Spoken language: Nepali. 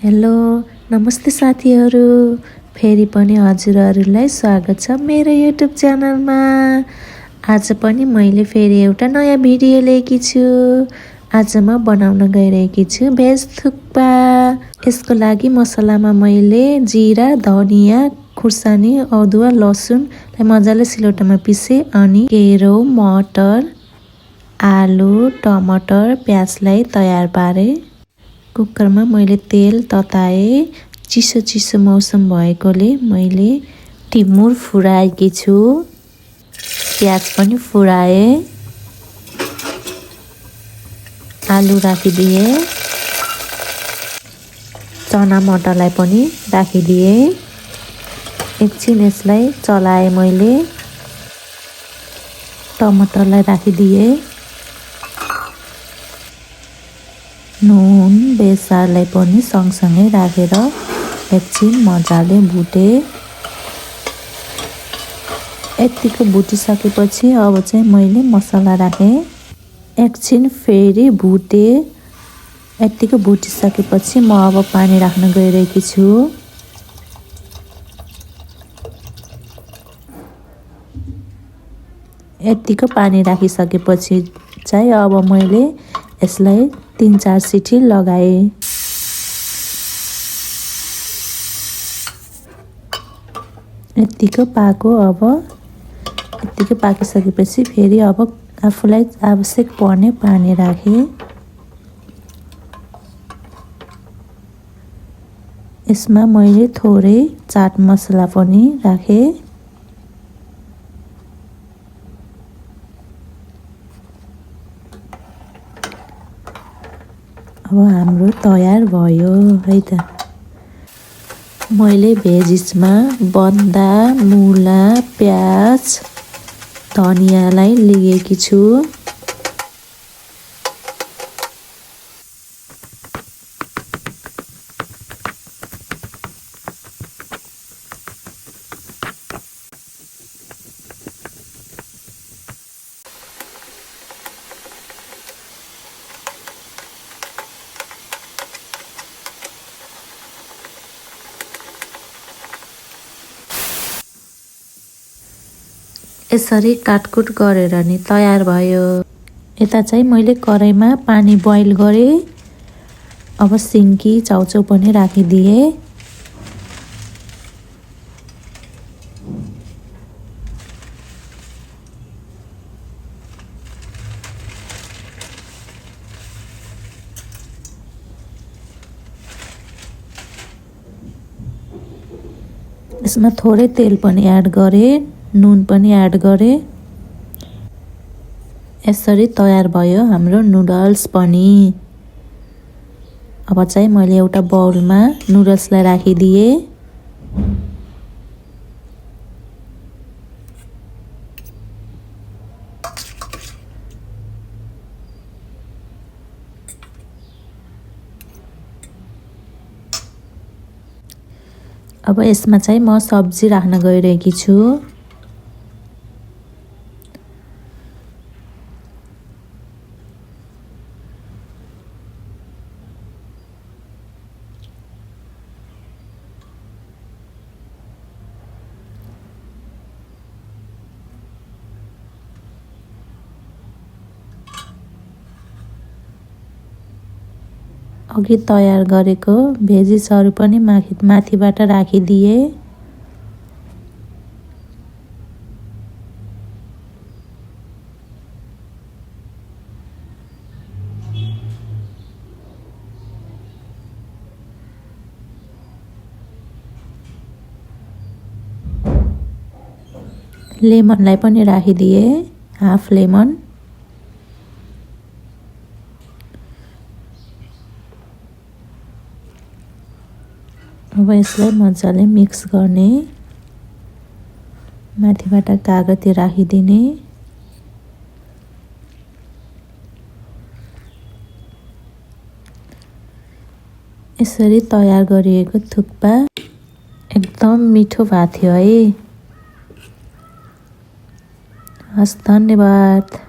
हेलो नमस्ते साथीहरू, फेरि पनि हजुरहरूलाई स्वागत छ मेरो युट्युब च्यानलमा। आज पनि मैले फेरि एउटा नयाँ भिडियो ल्याएकी छु। आज म बनाउन गइरहेकी छु भेज थुक्पा। यसको लागि मसलामा मैले जिरा, धनिया, खुर्सानी, अदुवा, लसुनलाई मजाले सिलौटोमा पिसे अनि केरो, मटर, आलु, टमाटर, प्याजलाई तयार पारे। कुकरमा मैले तेल तताए। चिसो मौसम भएकोले मैले टिमुर फुराएकी छु। प्याज पनि फुराए। आलु राखिदिए। चना मटरलाई पनि राखिदिए। एकछिन यसलाई चलाए मैले। टमाटरलाई राखिदिए। नुन, बेसारलाई पनि सँगसँगै राखेर एकछिन मजाले भुटे। यतिको भुटिसकेपछि अब चाहिँ मैले मसला राखेँ। एकछिन फेरि भुटे। यतिको भुटिसकेपछि म अब पानी राख्न गइरहेकी छु। यतिको पानी राखिसकेपछि चाहिँ अब मैले यसलाई 3-4 सिटी लगाए। यतिको पाको। अब यतिको पाकिसकेपछि फेरि अब आफूलाई आवश्यक पर्ने पानी राखे। यसमा मैले थोरै चाट मसला पनि राखे। अब हाम्रो तयार भयो है त। मैले भेजिसमा बन्दा, मुला, प्याज, धनियालाई लिएकी छु। यसरी काटकुट गरेर नि तयार भयो। यता चाहिँ मैले कराईमा पानी बोइल गरेँ। अब सिन्की, चाउचाउ पनि राखिदिए। यसमा थोरै तेल पनि एड गरेँ। नुन पनि एड गरे। यसरी तयार भयो हाम्रो नुडल्स पनि। अब चाहिँ मैले एउटा बाउलमा नुडल्सलाई राखिदिए। अब यसमा चाहिँ म सब्जी राख्न गइरहेकी छु। अघि तयार गरेको भेजिसहरू पनि माथिबाट राखिदिए। लेमनलाई पनि राखिदिए, हाफ लेमन। अब यसलाई मजाले मिक्स गर्ने। माथिबाट कागती राखिदिने। यसरी तयार गरिएको थुक्पा एकदम मिठो भएको थियो है। हस्, धन्यवाद।